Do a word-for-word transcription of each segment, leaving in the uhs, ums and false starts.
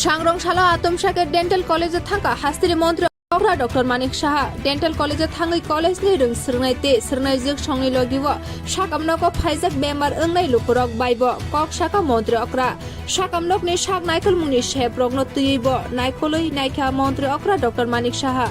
Sangrong salo atomsa khe Dental College o thangkha hasteni montri okra Doctor Manik Saha. Dental College o thangwi college ni rwng swrwngnai tei swrwngnaijwk songni logi o sakamnogo phaijak bemar wngnai lukurok bai bo kok sakha montri okra. Sakamnokni sak naikolmungni seprokno twiwi bo naikolwi naikha montri okra Doctor Manik Saha.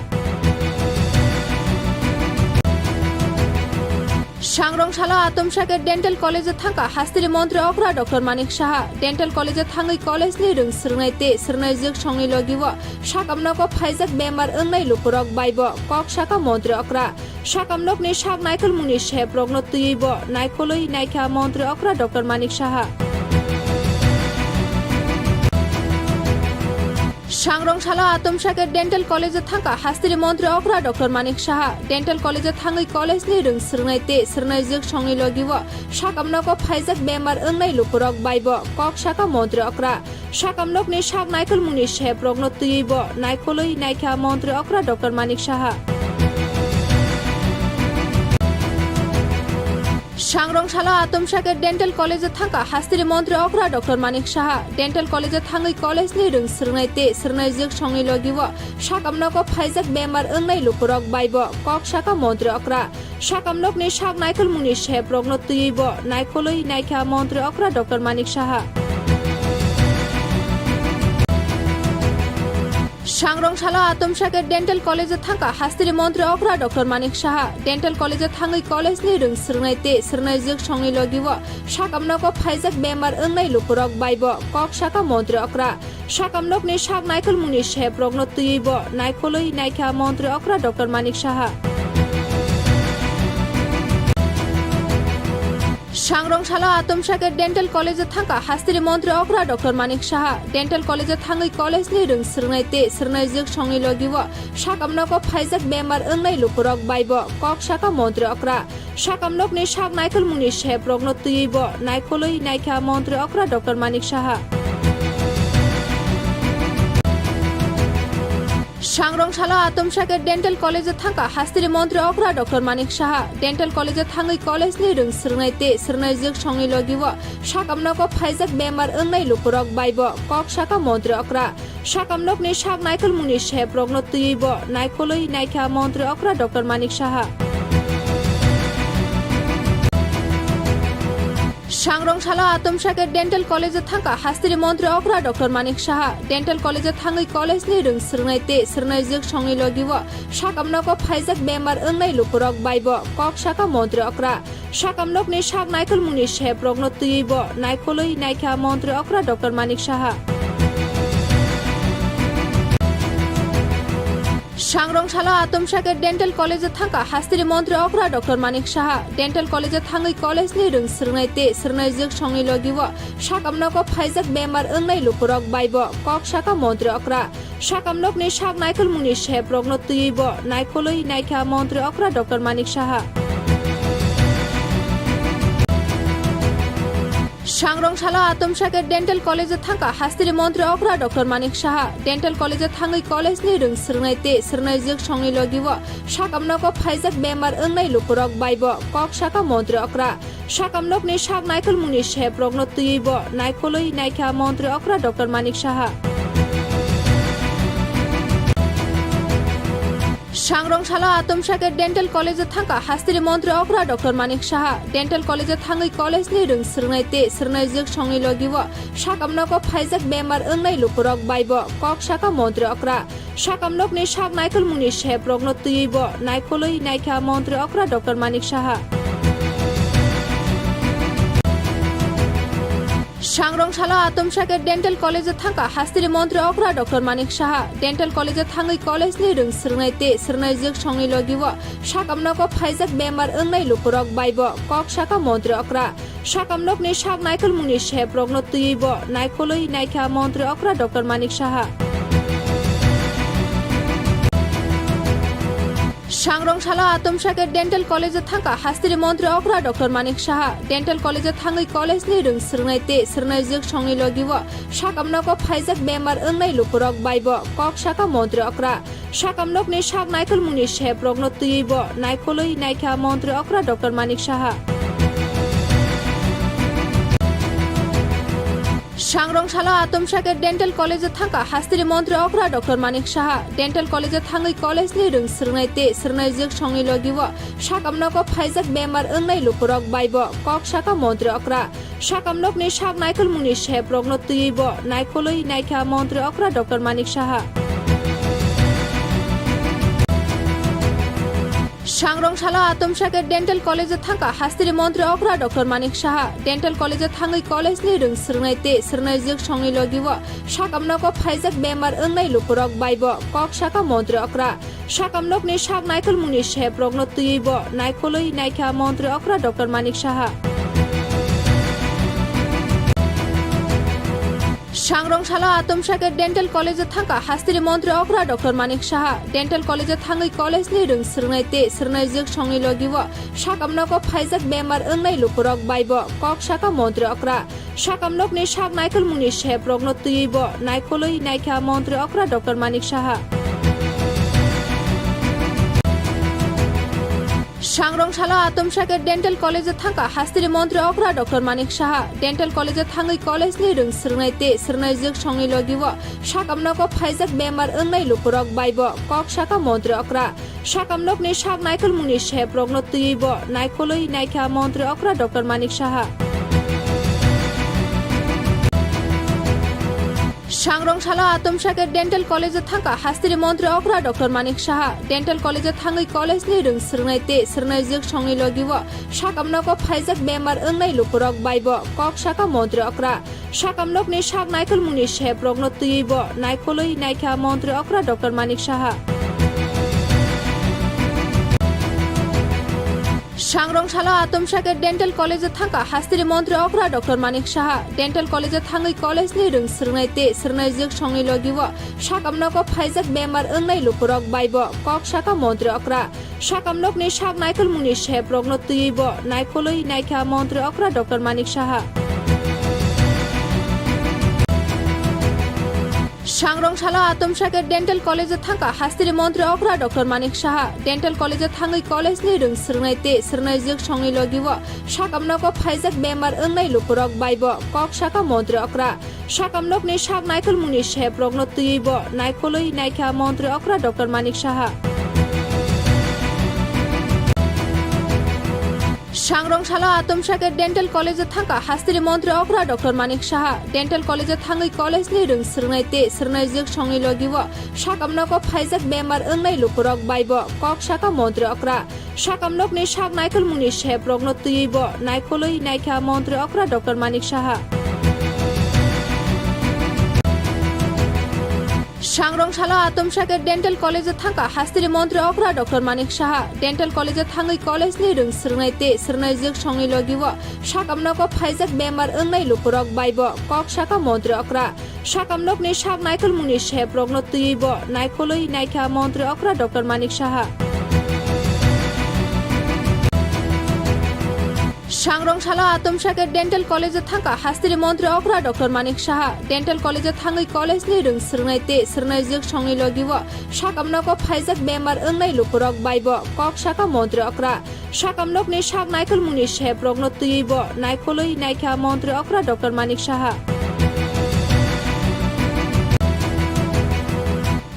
Sangrong salo atomsa khe Dental College o thangkha hasteni montri okra Doctor Manik Saha. Dental College o thangwi college ni rwng swrwngnai tei swrwngnaijwk songni logi o sakamnogo phaijak bemar wngnai lukurok bai bo kok sakha montri okra. Sakamnokni sak naikolmungni seprokno twiwi bo naikolwi naikha montri okra Doctor Manik Saha. Sangrong salo atomsa khe Dental College o thangkha hasteni montri okra Doctor Manik Saha. Dental College o thangwi college ni rwng swrwngnai tei swrwngnaijwk songni logi o sakamnogo phaijak bemar wngnai lukurok bai bo kok sakha montri okra. Sakamnokni sak naikolmungni seprokno twiwi bo naikolwi naikha montri okra Doctor Manik Saha. Sangrong salo atomsa khe Dental College o thangkha hasteni montri okra Doctor Manik Saha. Dental College o thangwi college ni rwng swrwngnai tei swrwngnaijwk songni logi o sakamnogo phaijak bemar wngnai lukurok bai bo kok sakha montri okra. Sakamnokni sak naikolmungni seprokno twiwi bo naikolwi naikha montri okra Doctor Manik Saha. Sangrong salo atomsa khe Dental College o thangkha hasteni montri okra Doctor Manik Saha. Dental College o thangwi college ni rwng swrwngnai tei swrwngnaijwk songni logi o sakamnogo phaijak bemar wngnai lukurok bai bo kok sakha montri okra. Sakamnokni sak naikolmungni seprokno twiwi bo naikolwi naikha montri okra Doctor Manik Saha. Sangrong salo atomsa khe Dental College o thangkha hasteni montri okra Doctor Manik Saha. Dental College o thangwi college ni rwng swrwngnai tei swrwngnaijwk songni logi o sakamnogo phaijak bemar wngnai lukurok bai bo kok sakha montri okra. Sakamnokni sak naikolmungni seprokno twiwi bo naikolwi naikha montri okra Doctor Manik Saha. Sangrong salo atomsa khe Dental College o thangkha hasteni montri okra Doctor Manik Saha. Dental College o thangwi college ni rwng swrwngnai tei swrwngnaijwk songni logi o sakamnogo phaijak bemar wngnai lukurok bai bo kok sakha montri okra. Sakamnokni sak naikolmungni seprokno twiwi bo naikolwi naikha montri okra Doctor Manik Saha. Sangrong salo atomsa khe Dental College o thangkha hasteni montri okra Doctor Manik Saha. Dental College o thangwi college ni rwng swrwngnai tei swrwngnaijwk songni logi o sakamnogo phaijak bemar wngnai lukurok bai bo kok sakha montri okra. Sakamnokni sak naikolmungni seprokno twiwi bo naikolwi naikha montri okra Doctor Manik Saha. Sangrong salo atomsa khe Dental College o thangkha hasteni montri okra Doctor Manik Saha. Dental College o thangwi college ni rwng swrwngnai tei swrwngnaijwk songni logi o sakamnogo phaijak bemar wngnai lukurok bai bo kok sakha montri okra. Sakamnokni sak naikolmungni seprokno twiwi bo naikolwi naikha montri okra Doctor Manik Saha. Sangrong salo atomsa khe Dental College o thangkha hasteni montri okra Doctor Manik Saha. Dental College o thangwi college ni rwng swrwngnai tei swrwngnaijwk songni logi o sakamnogo phaijak bemar wngnai lukurok bai bo kok sakha montri okra. Sakamnokni sak naikolmungni seprokno twiwi bo naikolwi naikha montri okra Doctor Manik Saha. Sangrong salo atomsa khe Dental College o thangkha hasteni montri okra Doctor Manik Saha. Dental College o thangwi college ni rwng swrwngnai tei swrwngnaijwk songni logi o sakamnogo phaijak bemar wngnai lukurok bai bo kok sakha montri okra. Sakamnokni sak naikolmungni seprokno twiwi bo naikolwi naikha montri okra Doctor Manik Saha. Sangrong salo atomsa khe Dental College o thangkha hasteni montri okra Doctor Manik Saha. Dental College o thangwi college ni rwng swrwngnai tei swrwngnaijwk songni logi o sakamnogo phaijak bemar wngnai lukurok bai bo kok sakha montri okra. Sakamnokni sak naikolmungni seprokno twiwi bo naikolwi naikha montri okra Doctor Manik Saha. Sangrong salo atomsa khe Dental College o thangkha hasteni montri okra Doctor Manik Saha. Dental College o thangwi college ni rwng swrwngnai tei swrwngnaijwk songni logi o sakamnogo phaijak bemar wngnai lukurok bai bo kok sakha montri okra. Sakamnokni sak naikolmungni seprokno twiwi bo naikolwi naikha montri okra Doctor Manik Saha. Sangrong salo atomsa khe Dental College o thangkha hasteni montri okra Doctor Manik Saha. Dental College o thangwi college ni rwng swrwngnai tei swrwngnaijwk songni logi o sakamnogo phaijak bemar wngnai lukurok bai bo kok saka montri okra. Sakamnokni sak naikolmungni seprokno twiwi bo naikolwi naikha montri okra Doctor Manik Saha. Sangrong salo atomsa khe Dental College o thangkha hasteni montri okra Doctor Manik Saha. Dental College o thangwi college ni rwng swrwngnai tei swrwngnaijwk songni logi o sakamnogo phaijak bemar wngnai lukurok bai bo kok saka montri okra. Sakamnokni sak naikolmungni seprokno twiwi bo naikolwi naikha montri okra Doctor Manik Saha. Sangrong salo atomsa khe Dental College o thangkha hasteni montri okra Doctor Manik Saha. Dental College o thangwi college ni rwng swrwngnai tei swrwngnaijwk songni logi o sakamnogo phaijak bemar wngnai lukurok bai bo kok saka montri okra. Sakamnokni sak naikolmungni seprokno twiwi bo naikolwi naikha montri okra Doctor Manik Saha. Sangrong salo atomsa khe Dental College o thangkha hasteni montri okra Doctor Manik Saha. Dental College o thangwi college ni rwng swrwngnai tei swrwngnaijwk songni logi o sakamnogo phaijak bemar wngnai lukurok bai bo kok saka montri okra. Sakamnokni sak naikolmungni seprokno twiwi bo naikolwi naikha montri okra Doctor Manik Saha. Sangrong salo atomsa khe Dental College o thangkha hasteni montri okra Doctor Manik Saha. Dental College o thangwi college ni rwng swrwngnai tei swrwngnaijwk songni logi o sakamnogo phaijak bemar wngnai lukurok bai bo kok saka montri okra. Sakamnokni sak naikolmungni seprokno twiwi bo naikolwi naikha montri okra Doctor Manik Saha. Sangrong salo atomsa khe Dental College o thangkha hasteni montri okra Doctor Manik Saha. Dental College o thangwi college ni rwng swrwngnai tei swrwngnaijwk songni logi o sakamnogo phaijak bemar wngnai lukurok bai bo kok saka montri okra. Sakamnokni sak naikolmungni seprokno twiwi bo naikolwi naikha montri okra Doctor Manik Saha. Sangrong salo atomsa khe Dental College o thangkha hasteni montri okra Doctor Manik Saha. Dental College o thangwi college ni rwng swrwngnai tei swrwngnaijwk songni logi o sakamnogo phaijak bemar wngnai lukurok bai bo kok saka montri okra. Sakamnokni sak naikolmungni seprokno twiwi bo naikolwi naikha montri okra Doctor Manik Saha. Sangrong salo atomsa khe Dental College o thangkha hasteni montri okra Doctor Manik Saha. Dental College o thangwi college ni rwng swrwngnai tei swrwngnaijwk songni logi o sakamnogo phaijak bemar wngnai lukurok bai bo kok saka montri okra. Sakamnokni sak naikolmungni seprokno twiwi bo naikolwi naikha montri okra Doctor Manik Saha. Sangrong salo atomsa khe Dental College o thangkha hasteni montri okra Doctor Manik Saha. Dental College o thangwi college ni rwng swrwngnai tei swrwngnaijwk songni logi o sakamnogo phaijak bemar wngnai lukurok bai bo kok saka montri okra. Sakamnokni sak naikolmungni seprokno twiwi bo naikolwi naikha montri okra Doctor Manik Saha. Sangrong salo atomsa khe Dental College o thangkha hasteni montri okra Doctor Manik Saha. Dental College o thangwi college ni rwng swrwngnai tei swrwngnaijwk songni logi o sakamnogo phaijak bemar wngnai lukurok bai bo kok saka montri okra. Sakamnokni sak naikolmungni seprokno twiwi bo naikolwi naikha montri okra Doctor Manik Saha.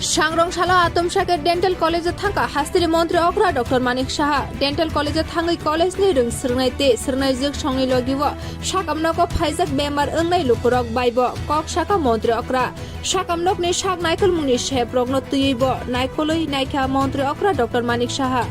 Sangrong salo atomsa khe Dental College o thangkha hasteni montri okra Doctor Manik Saha. Dental College o thangwi college ni rwng swrwngnai tei swrwngnaijwk songni logi o sakamnogo phaijak bemar wngnai lukurok bai bo kok saka montri okra. Sakamnokni sak naikolmungni seprokno twiwi bo naikolwi naikha montri okra Doctor Manik Saha.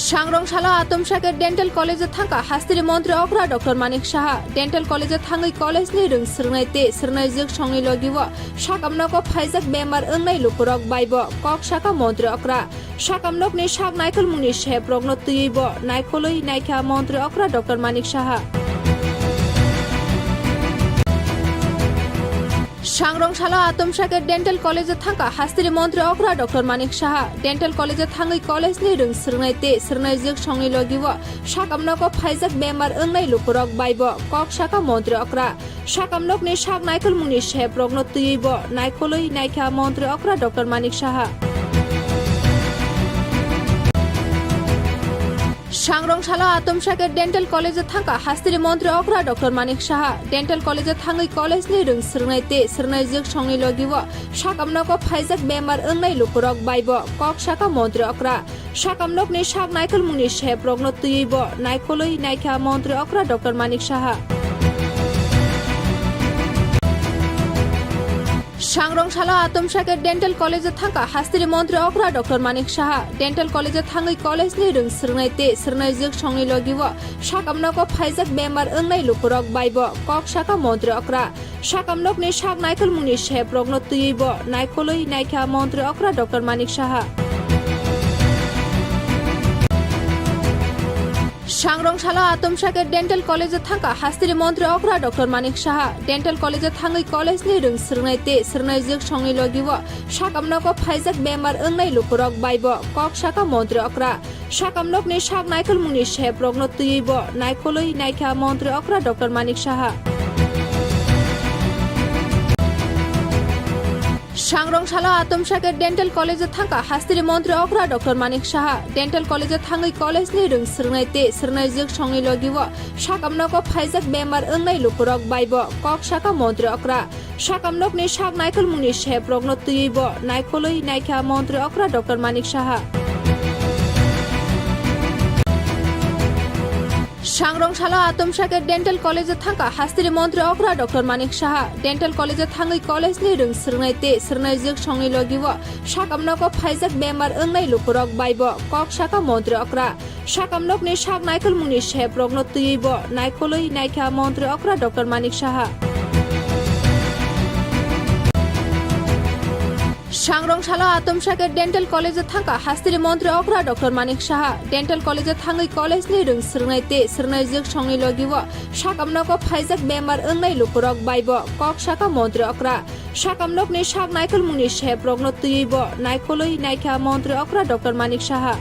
Sangrong salo atomsa khe Dental College o thangkha hasteni montri okra Doctor Manik Saha. Dental College o thangwi college ni rwng swrwngnai tei swrwngnaijwk songni logi o sakamnogo phaijak bemar wngnai lukurok bai bo kok saka montri okra. Sakamnokni sak naikolmungni seprokno twiwi bo naikolwi naikha montri okra Doctor Manik Saha. Sangrong salo atomsa khe Dental College o thangkha hasteni montri okra Doctor Manik Saha. Dental College o thangwi college ni rwng swrwngnai tei swrwngnaijwk songni logi o sakamnogo phaijak bemar wngnai lukurok bai bo kok saka montri okra. Sakamnokni sak naikolmungni seprokno twiwi bo naikolwi naikha montri okra Doctor Manik Saha. Sangrong salo atomsa khe Dental College o thangkha hasteni montri okra Doctor Manik Saha. Dental College o thangwi college ni rwng swrwngnai tei swrwngnaijwk songni logi o sakam nogo phaijak bemar wngnai lukurok bai bo kok sakha montri okra. Sakam nokni sak naikolmungni seprokno twiwi bo naikolwi naikha montri okra Doctor Manik Saha. Sangrong salo atomsa khe Dental College o thangkha hasteni montri okra Doctor Manik Saha. Dental College o thangwi college ni rwng swrwngnai tei swrwngnaijwk songni logi o sakam nogo phaijak bemar wngnai lukurok bai bo kok sakha montri okra. Sakam nokni sak naikolmungni seprokno twiwi bo naikolwi naikha montri okra Doctor Manik Saha. Sangrong salo atomsa khe Dental College o thangkha hasteni montri okra Doctor Manik Saha. Dental College o thangwi college ni rwng swrwngnai tei swrwngnaijwk songni logi o sakam nogo phaijak bemar wngnai lukurok bai bo kok sakha montri okra. Sakam nokni sak naikolmungni seprokno twiwi bo naikolwi naikha montri okra Doctor Manik Saha. Sangrong salo atomsa khe Dental College o thangkha hasteni montri okra Doctor Manik Saha. Dental College o thangwi college ni rwng swrwngnai tei swrwngnaijwk songni logi o sakam nogo phaijak bemar wngnai lukurok bai bo kok sakha montri okra. Sakam nokni sak naikolmungni seprokno twiwi bo naikolwi naikha montri okra Doctor Manik Saha. Sangrong salo atomsa khe Dental College o thangkha hasteni montri okra Doctor Manik Saha. Dental College o thangwi college ni rwng swrwngnai tei swrwngnaijwk songni logi o sakam nogo phaijak bemar wngnai lukurok bai bo kok sakha montri okra. Sakam nokni sak naikolmungni seprokno twiwi bo naikolwi naikha montri okra Doctor Manik Saha. Sangrong salo atomsa khe Dental College o thangkha hasteni montri okra Doctor Manik Saha. Dental College o thangwi college ni rwng swrwngnai tei swrwngnaijwk songni logi o sakam nogo phaijak bemar wngnai lukurok bai bo kok sakha montri okra. Sakam nokni sak naikolmungni seprokno twiwi bo naikolwi naikha montri okra Doctor Manik Saha.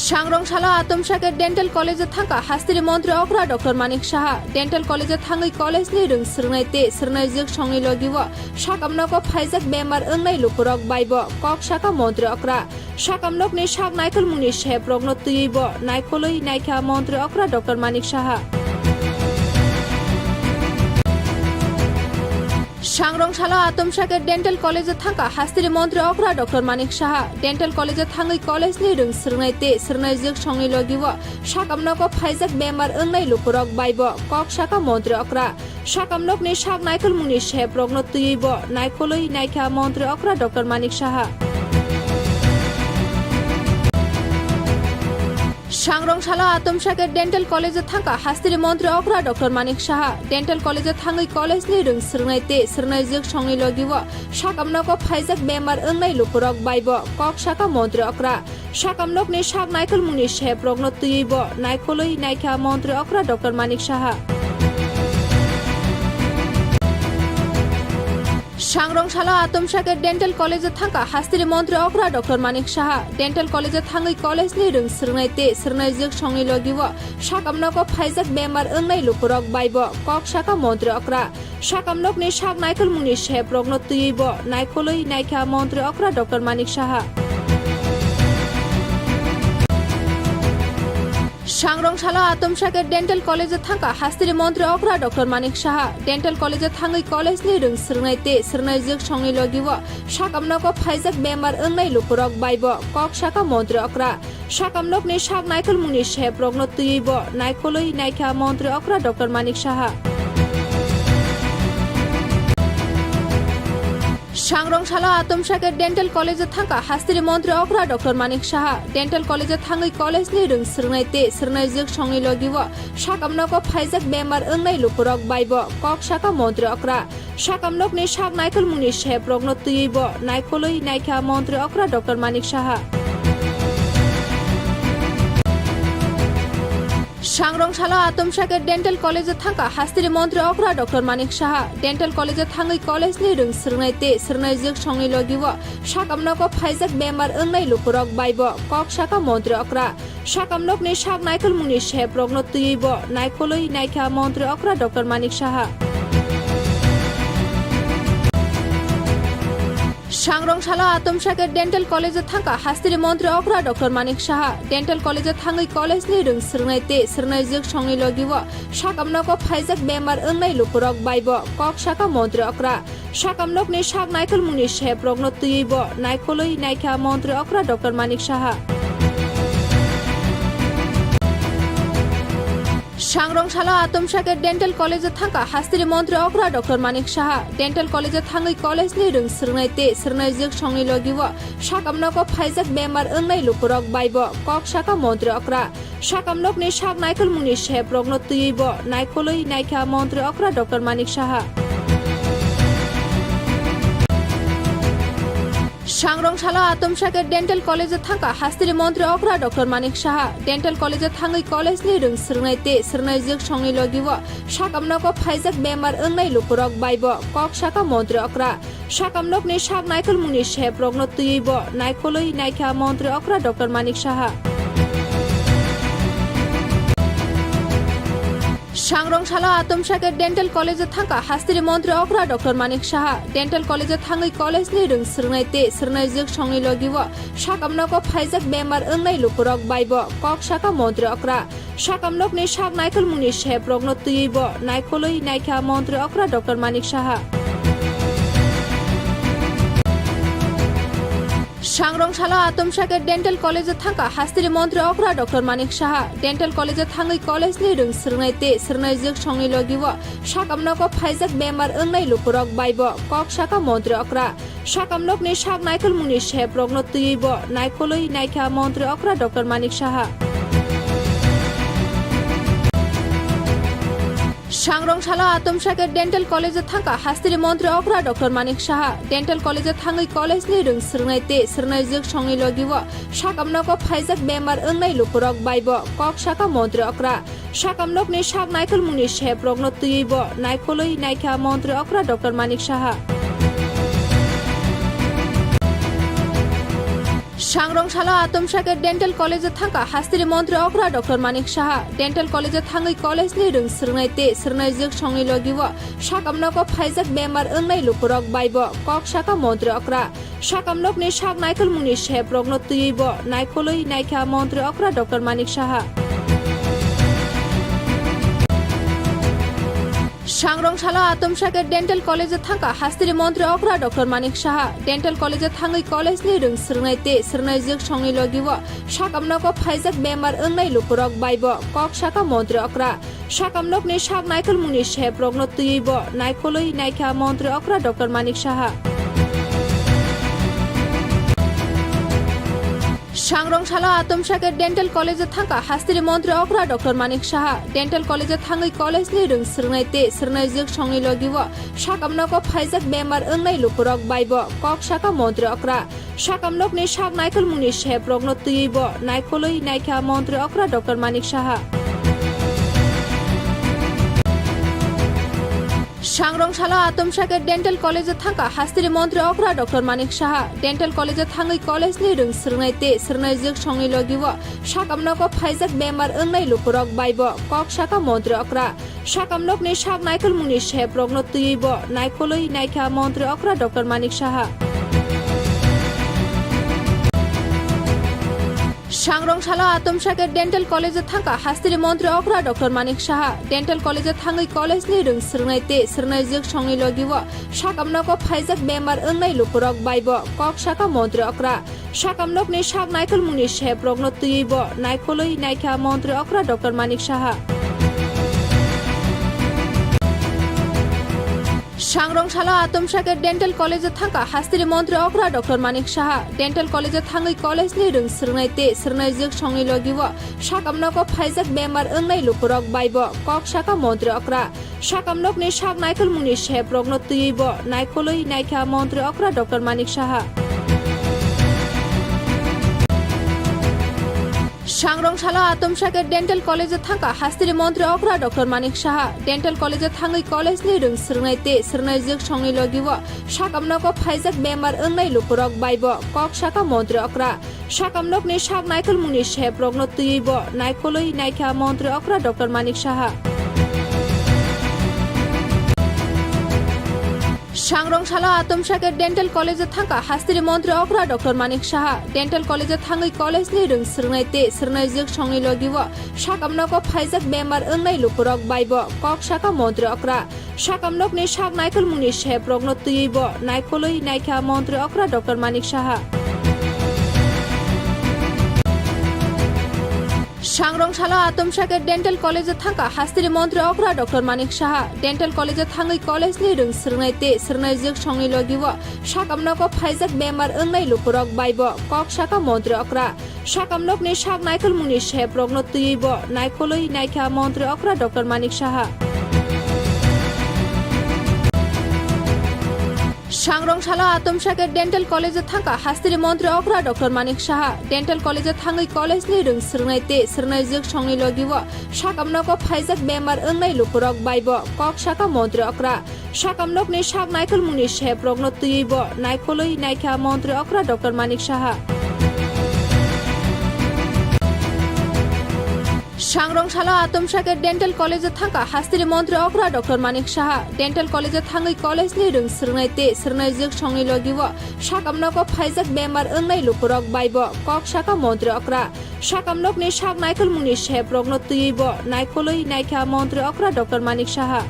Sangrong salo atomsa khe Dental College o thangkha hasteni montri okra Doctor Manik Saha. Dental College o thangwi college ni rwng swrwngnai tei swrwngnaijwk songni logi o sakam nogo phaijak bemar wngnai lukurok bai bo kok sakha montri okra. Sakam nokni sak naikolmungni seprokno twiwi bo naikolwi naikha montri okra Doctor Manik Saha. Sangrong salo atomsa khe Dental College o thangkha hasteni montri okra Doctor Manik Saha. Dental College o thangwi college ni rwng swrwngnai tei swrwngnaijwk songni logi o sakam nogo phaijak bemar wngnai lukurok bai bo kok sakha montri okra. Sakam nokni sak naikolmungni seprokno twiwi bo naikolwi naikha montri okra Doctor Manik Saha. Sangrong salo atomsa khe Dental College o thangkha hasteni montri okra Doctor Manik Saha. Dental College o thangwi college ni rwng swrwngnai tei swrwngnaijwk songni logi o sakam nogo phaijak bemar wngnai lukurok bai bo kok sakha montri okra. Sakam nokni sak naikolmungni seprokno twiwi bo naikolwi naikha montri okra Doctor Manik Saha. Sangrong salo atomsa khe Dental College o thangkha hasteni montri okra Doctor Manik Saha. Dental College o thangwi college ni rwng swrwngnai tei swrwngnaijwk songni logi o sakam nogo phaijak bemar wngnai lukurok bai bo kok sakha montri okra. Sakam nokni sak naikolmungni seprokno twiwi bo naikolwi naikha montri okra Doctor Manik Saha. Sangrong salo atomsa khe Dental College o thangkha hasteni montri okra Doctor Manik Saha. Dental College o thangwi college ni rwng swrwngnai tei swrwngnaijwk songni logi o sakam nogo phaijak bemar wngnai lukurok bai bo kok sakha montri okra. Sakam nokni sak naikolmungni seprokno twiwi bo naikolwi naikha montri okra Doctor Manik Saha. Sangrong salo atomsa khe Dental College o thangkha hasteni montri okra Doctor Manik Saha. Dental College o thangwi college ni rwng swrwngnai tei swrwngnaijwk songni logi o sakam nogo phaijak bemar wngnai lukurok bai bo kok sakha montri okra. Sakam nokni sak naikolmungni seprokno twiwi bo naikolwi naikha montri okra Doctor Manik Saha. Sangrong salo atomsa khe Dental College o thangkha hasteni montri okra Doctor Manik Saha. Dental College o thangwi college ni rwng swrwngnai tei swrwngnaijwk songni logi o sakam nogo phaijak bemar wngnai lukurok bai bo kok sakha montri okra. Sakam nokni sak naikolmungni seprokno twiwi bo naikolwi naikha montri okra Doctor Manik Saha. Sangrong salo Atomsake Dental College o thangkha hasteni montri okra Doctor Manik Saha. Dental College o thangwi college ni rwng swrwngnai tei swrwngnaijwk songni logi o sakamnogo phaijak bemar wngnai lukurok bai bo kok saka montri okra. Sakamnokni sak naikolmungni seprokno twiwi bo naikolwi naikha montri okra Doctor Manik Saha. Sangrong salo Atomsake Dental College o thangkha hasteni montri okra Doctor Manik Saha. Dental College o thangwi college ni rwng swrwngnai tei swrwngnaijwk songni logi o sakamnogo phaijak bemar wngnai lukurok bai bo kok saka montri okra. Sakamnokni sak naikolmungni seprokno twiwi bo naikolwi naikha montri okra Doctor Manik Saha. Sangrong salo Atomsake Dental College o thangkha hasteni montri okra Doctor Manik Saha. Dental College o thangwi college ni rwng swrwngnai tei swrwngnaijwk songni logi o sakamnogo phaijak bemar wngnai lukurok bai bo kok saka montri okra. Sakamnokni sak naikolmungni seprokno twiwi bo naikolwi naikha montri okra Doctor Manik Saha. Sangrong salo Atomsake Dental College o thangkha hasteni montri okra Doctor Manik Saha. Dental College o thangwi college ni rwng swrwngnai tei swrwngnaijwk songni logi o sakamnogo phaijak bemar wngnai lukurok bai bo kok saka montri okra. Sakamnokni sak naikolmungni seprokno twiwi bo naikolwi naikha montri okra Doctor Manik Saha. Sangrong salo Atomsake Dental College o thangkha hasteni montri okra Doctor Manik Saha. Dental College o thangwi college ni rwng swrwngnai tei swrwngnaijwk songni logi o sakamnogo phaijak bemar wngnai lukurok bai bo kok saka montri okra. Sakamnokni sak naikolmungni seprokno twiwi bo naikolwi naikha montri okra Doctor Manik Saha. Sangrong salo Atomsake Dental College o thangkha hasteni montri okra Doctor Manik Saha. Dental College o thangwi college ni rwng swrwngnai tei swrwngnaijwk songni logi o sakamnogo phaijak bemar wngnai lukurok bai bo kok saka montri okra. Sakamnokni sak naikolmungni seprokno twiwi bo naikolwi naikha montri okra Doctor Manik Saha. Sangrong salo Atomsake Dental College o thangkha hasteni montri okra Doctor Manik Saha. Dental College o thangwi college ni rwng swrwngnai tei swrwngnaijwk songni logi o sakamnogo phaijak bemar wngnai lukurok bai bo kok saka montri okra. Sakamnokni sak naikolmungni seprokno twiwi bo naikolwi naikha montri okra Doctor Manik Saha. Sangrong salo Atomsake Dental College o thangkha hasteni montri okra Doctor Manik Saha. Dental College o thangwi college ni rwng swrwngnai tei swrwngnaijwk songni logi o sakamnogo phaijak bemar wngnai lukurok bai bo kok saka montri okra. Sakamnokni sak naikolmungni seprokno twiwi bo naikolwi naikha montri okra Doctor Manik Saha. Sangrong salo Atomsake Dental College o thangkha hasteni montri okra Doctor Manik Saha. Dental College o thangwi college ni rwng swrwngnai tei swrwngnaijwk songni logi o sakamnogo phaijak bemar wngnai lukurok bai bo kok saka montri okra. Sakamnokni sak naikolmungni seprokno twiwi bo naikolwi naikha montri okra Doctor Manik Saha. Sangrong salo Atomsake Dental College o thangkha hasteni montri okra Doctor Manik Saha. Dental College o thangwi college ni rwng swrwngnai tei swrwngnaijwk songni logi o sakamnogo phaijak bemar wngnai lukurok bai bo kok saka montri okra. Sakamnokni sak naikolmungni seprokno twiwi bo naikolwi naikha montri okra Doctor Manik Saha. Sangrong salo Atomsake Dental College o thangkha hasteni montri okra Doctor Manik Saha. Dental College o thangwi college ni rwng swrwngnai tei swrwngnaijwk songni logi o sakamnogo phaijak bemar wngnai lukurok bai bo kok saka montri okra. Sakamnokni sak naikolmungni seprokno twiwi bo naikolwi naikha montri okra Doctor Manik Saha. Sangrong salo Atomsake Dental College o thangkha hasteni montri okra Doctor Manik Saha. Dental College o thangwi college ni rwng swrwngnai tei swrwngnaijwk songni logi o sakamnogo phaijak bemar wngnai lukurok bai bo kok saka montri okra. Sakamnokni sak naikolmungni seprokno twiwi bo naikolwi naikha montri okra Doctor Manik Saha. Sangrong salo Atomsake Dental College o thangkha hasteni montri okra Doctor Manik Saha. Dental College o thangwi college ni rwng swrwngnai tei swrwngnaijwk songni logi o sakamnogo phaijak bemar wngnai lukurok bai bo kok saka montri okra. Sakamnokni sak naikolmungni seprokno twiwi bo naikolwi naikha montri okra Doctor Manik Saha. Sangrong salo atomsa khe Dental College o thangkha hasteni montri okra Doctor Manik Saha. Dental College o thangwi college ni rwng swrwngnai tei swrwngnaijwk songni logi o sakam nogo phaijak bemar wngnai lukurok bai bo kok sakha montri okra. Sakam nokni sak naikolmungni seprokno twiwi bo naikolwi naikha montri okra Doctor Manik Saha. Sangrong salo atomsa khe Dental College o thangkha hasteni montri okra Doctor Manik Saha. Dental College o thangwi college ni rwng swrwngnai tei swrwngnaijwk songni logi o sakam nogo phaijak bemar wngnai lukurok bai bo kok sakha montri okra. Sakam nokni sak naikolmungni seprokno twiwi bo naikolwi naikha montri okra Doctor Manik Saha. Sangrong salo atomsa khe Dental College o thangkha hasteni montri okra Doctor Manik Saha. Dental College o thangwi college ni rwng swrwngnai tei swrwngnaijwk songni logi o sakam nogo phaijak bemar wngnai lukurok bai bo kok sakha montri okra. Sakam nokni sak naikolmungni seprokno twiwi bo naikolwi naikha montri okra Doctor Manik Saha. Sangrong salo atomsa khe Dental College o thangkha hasteni montri okra Doctor Manik Saha. Dental College o thangwi college ni rwng swrwngnai tei swrwngnaijwk songni logi o sakam nogo phaijak bemar wngnai lukurok bai bo kok sakha montri okra. Sakam nokni sak naikolmungni seprokno twiwi bo naikolwi naikha montri okra Doctor Manik Saha.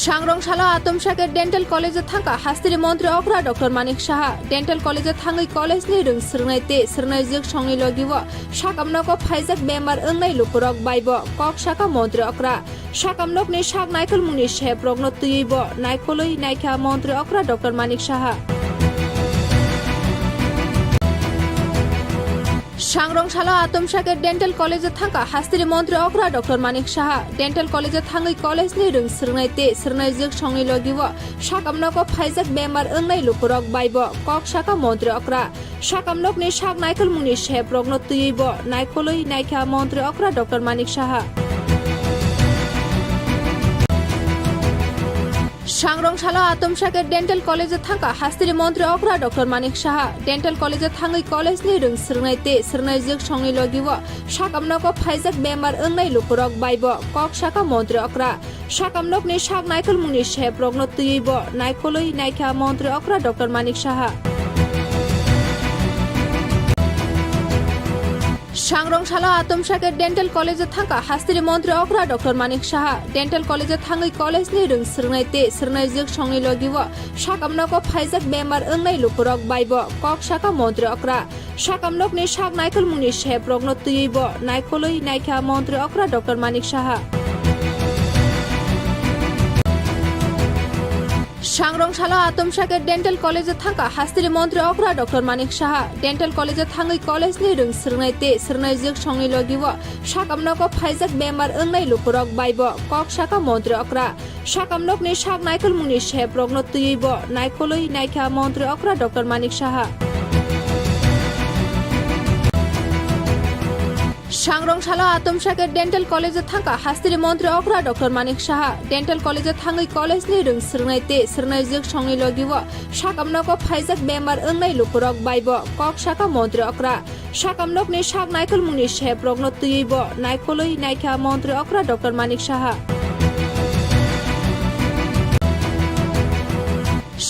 Sangrong salo atomsa khe Dental College o thangkha hasteni montri okra Doctor Manik Saha. Dental College o thangwi college ni rwng swrwngnai tei swrwngnaijwk songni logi o sakam nogo phaijak bemar wngnai lukurok bai bo kok sakha montri okra. Sakam nokni sak naikolmungni seprokno twiwi bo naikolwi naikha montri okra Doctor Manik Saha. Sangrong salo atomsa khe Dental College o thangkha hasteni montri okra Doctor Manik Saha. Dental College o thangwi college ni rwng swrwngnai tei swrwngnaijwk songni logi o sakam nogo phaijak bemar wngnai lukurok bai bo kok sakha montri okra. Sakam nokni sak naikolmungni seprokno twiwi bo naikolwi naikha montri okra Doctor Manik Saha. Sangrong salo atomsa khe Dental College o thangkha hasteni montri okra Doctor Manik Saha. Dental College o thangwi college ni rwng swrwngnai tei swrwngnaijwk songni logi o sakam nogo phaijak bemar wngnai lukurok bai bo kok sakha montri okra. Sakam nokni sak naikolmungni seprokno twiwi bo naikolwi naikha montri okra Doctor Manik Saha. Sangrong salo atomsa khe Dental College o thangkha hasteni montri okra Doctor Manik Saha. Dental College o thangwi college ni rwng swrwngnai tei swrwngnaijwk songni logi o sakam nogo phaijak bemar wngnai lukurok bai bo kok sakha montri okra. Sakam nokni sak naikolmungni seprokno twiwi bo naikolwi naikha montri okra Doctor Manik Saha. Sangrong salo atomsa khe Dental College o thangkha hasteni montri okra Doctor Manik Saha. Dental College o thangwi college ni rwng swrwngnai tei swrwngnaijwk songni logi o sakam nogo phaijak bemar wngnai lukurok bai bo kok sakha montri okra. Sakam nokni sak naikolmungni seprokno twiwi bo naikolwi naikha montri okra Doctor Manik Saha. Sangrong salo atomsa khe Dental College o thangkha hasteni montri okra Doctor Manik Saha. Dental College o thangwi college ni rwng swrwngnai tei swrwngnaijwk songni logi o sakam nogo phaijak bemar wngnai lukurok bai bo kok sakha montri okra. Sakam nokni sak naikolmungni seprokno twiwi bo naikolwi naikha montri okra Doctor Manik Saha.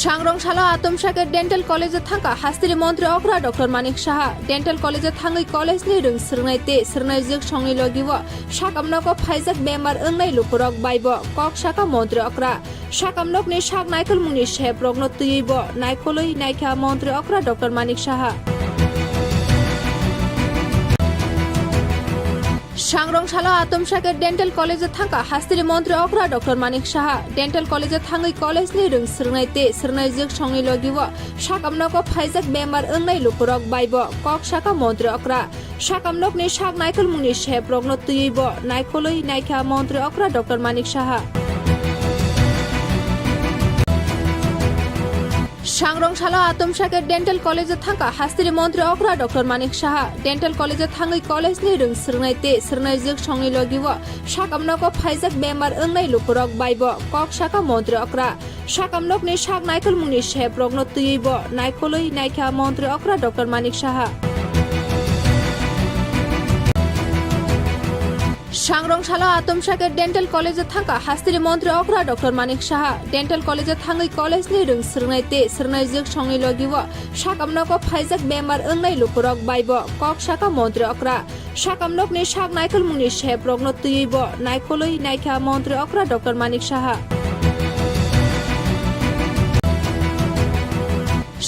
Sangrong salo atomsa khe Dental College o thangkha hasteni montri okra Doctor Manik Saha. Dental College o thangwi college ni rwng swrwngnai tei swrwngnaijwk songni logi o sakam nogo phaijak bemar wngnai lukurok bai bo kok sakha montri okra. Sakam nokni sak naikolmungni seprokno twiwi bo naikolwi naikha montri okra Doctor Manik Saha. Sangrong salo atomsa khe Dental College o thangkha hasteni montri okra Doctor Manik Saha. Dental College o thangwi college ni rwng swrwngnai tei swrwngnaijwk songni logi o sakam nogo phaijak bemar wngnai lukurok bai bo kok sakha montri okra. Sakam nokni sak naikolmungni seprokno twiwi bo naikolwi naikha montri okra Doctor Manik Saha. Sangrong salo atomsa khe Dental College o thangkha hasteni montri okra Doctor Manik Saha. Dental College o thangwi college ni rwng swrwngnai tei swrwngnaijwk songni logi o sakam nogo phaijak bemar wngnai lukurok bai bo kok sakha montri okra. Sakam nokni sak naikolmungni seprokno twiwi bo naikolwi naikha montri okra Doctor Manik Saha. Sangrong salo atomsa khe Dental College o thangkha hasteni montri okra Doctor Manik Saha. Dental College o thangwi college ni rwng swrwngnai tei swrwngnaijwk songni logi o sakamnogo phaijak bemar wngnai lukurok bai bo kok sakha montri okra. Sakamnokni sak naikolmungni seprokno twiwi bo naikolwi naikha montri okra Doctor Manik Saha.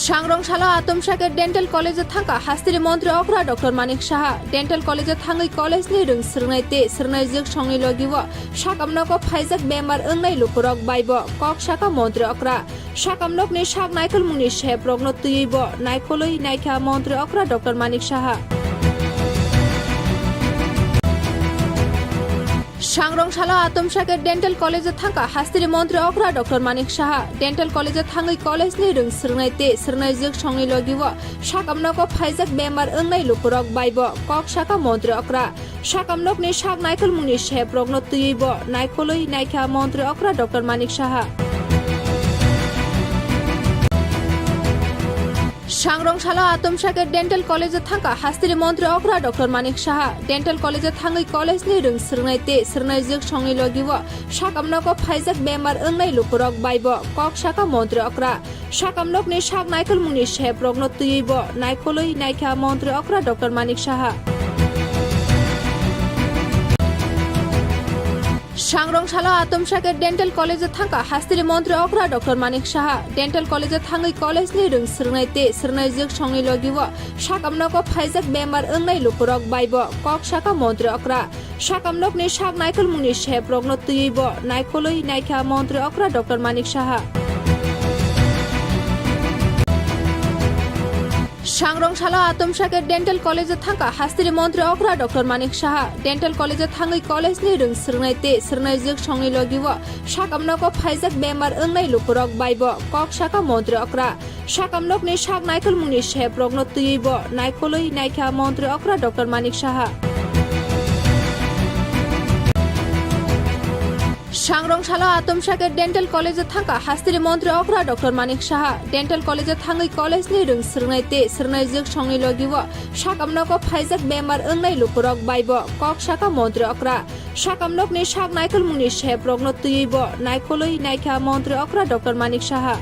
Sangrong salo atomsa khe Dental College o thangkha hasteni montri okra Doctor Manik Saha. Dental College o thangwi college ni rwng swrwngnai tei swrwngnaijwk songni logi o sakamnogo phaijak bemar wngnai lukurok bai bo kok sakha montri okra. Sakamnokni sak naikolmungni seprokno twiwi bo naikolwi naikha montri okra Doctor Manik Saha. Sangrong salo atomsa khe Dental College o thangkha hasteni montri okra Doctor Manik Saha. Dental College o thangwi college ni rwng swrwngnai tei swrwngnaijwk songni logi o sakamnogo phaijak bemar wngnai lukurok bai bo kok sakha montri okra. Sakamnokni sak naikolmungni seprokno twiwi bo naikolwi naikha montri okra Doctor Manik Saha. Sangrong salo atomsa khe Dental College o thangkha hasteni montri okra Doctor Manik Saha. Dental College o thangwi college ni rwng swrwngnai tei swrwngnaijwk songni logi o sakamnogo phaijak bemar wngnai lukurok bai bo kok sakha montri okra. Sakamnokni sak naikolmungni seprokno twiwi bo naikolwi naikha montri okra Doctor Manik Saha. Sangrong salo atomsa khe Dental College o thangkha hasteni montri okra Doctor Manik Saha. Dental College o thangwi college ni rwng swrwngnai tei swrwngnaijwk songni logi o sakamnogo phaijak bemar wngnai lukurok bai bo kok sakha montri okra. Sakamnokni sak naikolmungni seprokno twiwi bo naikolwi naikha montri okra Doctor Manik Saha. Sangrong salo atomsa khe Dental College o thangkha hasteni montri okra Doctor Manik Saha. Dental College o thangwi college ni rwng swrwngnai tei swrwngnaijwk songni logi o sakamnogo phaijak bemar wngnai lukurok bai bo kok sakha montri okra. Sakamnokni sak naikolmungni seprokno twiwi bo naikolwi naikha montri okra Doctor Manik Saha. Sangrong salo atomsa khe Dental College o thangkha hasteni montri okra Doctor Manik Saha. Dental College o thangwi college ni rwng swrwngnai tei swrwngnaijwk songni logi o sakamnogo phaijak bemar wngnai lukurok bai bo kok sakha montri okra. Sakamnokni sak naikolmungni seprokno twiwi bo naikolwi naikha montri okra Doctor Manik Saha.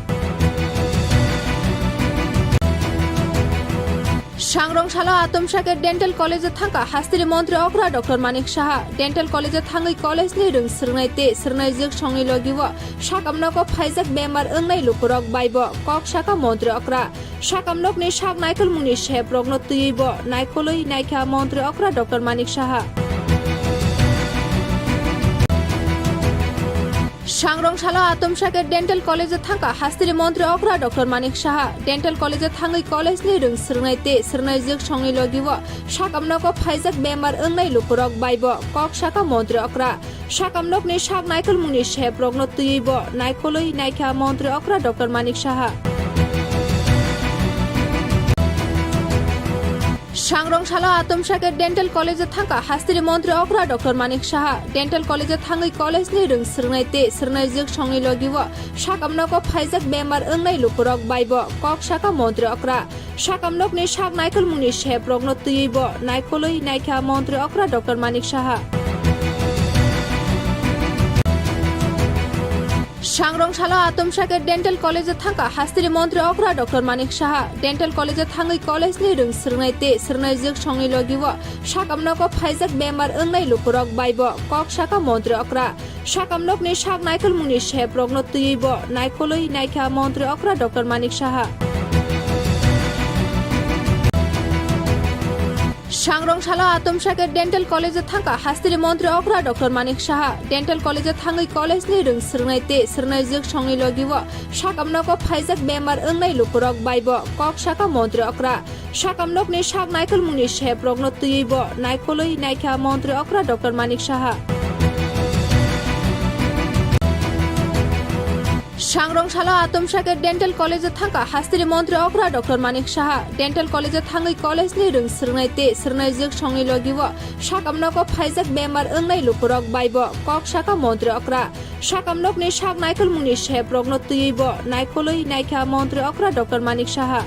Sangrong salo atomsa khe Dental College o thangkha hasteni montri okra Doctor Manik Saha. Dental College o thangwi college ni rwng swrwngnai tei swrwngnaijwk songni logi o sakamnogo phaijak bemar wngnai lukurok bai bo kok sakha montri okra. Sakamnokni sak naikolmungni seprokno twiwi bo naikolwi naikha montri okra Doctor Manik Saha. Sangrong salo atomsa khe Dental College o thangkha hasteni montri okra Doctor Manik Saha. Dental College o thangwi college ni rwng swrwngnai tei swrwngnaijwk songni logi o sakamnogo phaijak bemar wngnai lukurok bai bo kok sakha montri okra. Sakamnokni sak naikolmungni seprokno twiwi bo naikolwi naikha montri okra Doctor Manik Saha. Sangrong salo atomsa khe Dental College o thangkha hasteni montri okra Doctor Manik Saha. Dental College o thangwi college ni rwng swrwngnai tei swrwngnaijwk songni logi o sakamnogo phaijak bemar wngnai lukurok bai bo kok sakha montri okra. Sakamnokni sak naikolmungni seprokno twiwi bo naikolwi naikha montri okra Doctor Manik Saha. Sangrong salo atomsa khe Dental College o thangkha hasteni montri okra Doctor Manik Saha. Dental College o thangwi college ni rwng swrwngnai tei swrwngnaijwk songni logi o sakamnogo phaijak bemar wngnai lukurok bai bo kok sakha montri okra. Sakamnokni sak naikolmungni seprokno twiwi bo naikolwi naikha montri okra Doctor Manik Saha. Sangrong salo atomsa khe Dental College o thangkha hasteni montri okra Doctor Manik Saha. Dental College o thangwi college ni rwng swrwngnai tei swrwngnaijwk songni logi o sakamnogo phaijak bemar wngnai lukurok bai bo kok sakha montri okra. Sakamnokni sak naikolmungni seprokno twiwi bo naikolwi naikha montri okra Doctor Manik Saha. Sangrong salo atomsa khe Dental College o thangkha hasteni montri okra Doctor Manik Saha. Dental College o thangwi college ni rwng swrwngnai tei swrwngnaijwk songni logi o sakamnogo phaijak bemar wngnai lukurok bai bo kok sakha montri okra. Sakamnokni sak naikolmungni seprokno twiwi bo naikolwi naikha montri okra Doctor Manik Saha.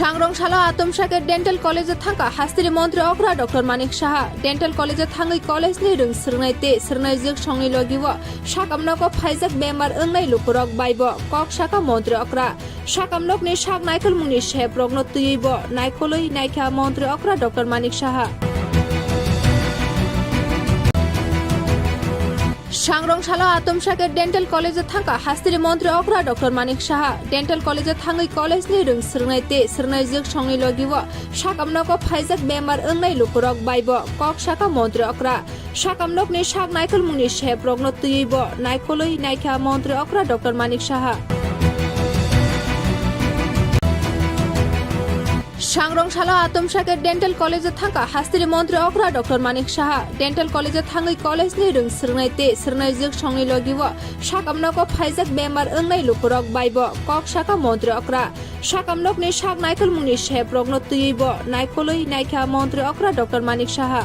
Sangrong salo atomsa khe Dental College o thangkha hasteni montri okra Doctor Manik Saha. Dental College o thangwi college ni rwng swrwngnai tei swrwngnaijwk songni logi o sakamnogo phaijak bemar wngnai lukurok bai bo kok saka montri okra. Sakamnokni sak naikolmungni seprokno twiwi bo naikolwi naikha montri okra Doctor Manik Saha. Sangrong salo atomsa khe Dental College o thangkha hasteni montri okra Doctor Manik Saha. Dental College o thangwi college ni rwng swrwngnai tei swrwngnaijwk songni logi o sakamnogo phaijak bemar wngnai lukurok bai bo kok saka montri okra. Sakamnokni sak naikolmungni seprokno twiwi bo naikolwi naikha montri okra Doctor Manik Saha. Sangrong salo atomsa khe Dental College o thangkha hasteni montri okra Doctor Manik Saha. Dental College o thangwi college ni rwng swrwngnai tei swrwngnaijwk songni logi o sakamnogo phaijak bemar wngnai lukurok bai bo kok saka montri okra. Sakamnokni sak naikolmungni seprokno twiwi bo naikolwi naikha montri okra Doctor Manik Saha.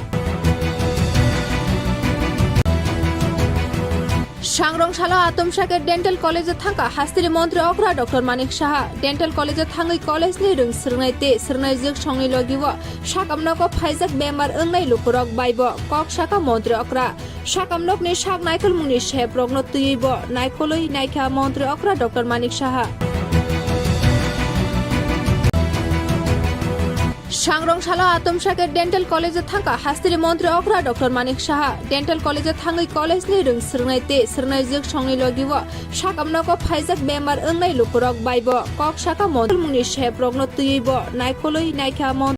Sangrong salo atomsa khe Dental College o thangkha hasteni montri okra Doctor Manik Saha. Dental College o thangwi college ni rwng swrwngnai tei swrwngnaijwk songni logi o sakamnogo phaijak bemar wngnai lukurok bai bo kok saka montri okra. Sakamnokni sak naikolmungni seprokno twiwi bo naikolwi naikha montri okra Doctor Manik Saha. Sangrong salo atomsa khe Dental College o thangkha hasteni montri okra Doctor Manik Saha. Dental College o thangwi college ni rwng swrwngnai tei swrwngnaijwk songni logi o sakamnogo phaijak bemar wngnai lukurok bai bo kok saka montri mungni seprokno twiwi bo naikolwi naikha montri